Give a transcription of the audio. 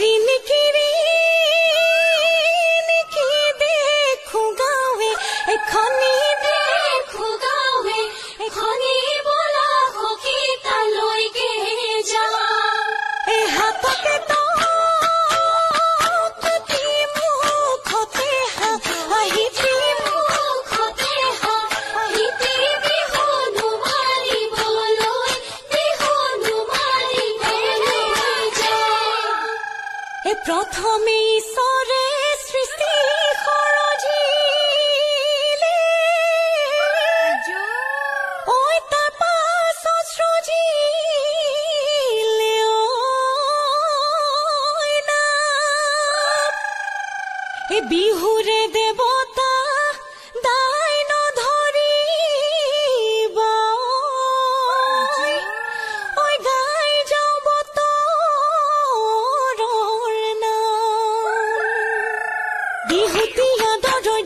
ৰিণিকি ৰিণিকি দেখো গাঁৱে এখনি, দেখো গাঁৱে এখনি, বোলা সখী তালৈকে যাওঁ। এ হাততে টকতি মুখতে হাঁহিটি, মুখতে হাঁহিটি, বিহুনো মাৰিবলৈ, বিহুনো মাৰিবলৈ যাওঁ। এ প্ৰথমে ঈশ্বৰে সৃষ্টি সৰজিলে, ঐ তাৰ পাছত সৃজিলে ঐ নাম। এ বিহুৰে দেৱতা দাই নধৰিবা, ঐ গাই যাওঁ বতৰৰ নাম। বিহুতীয়া দৰৰ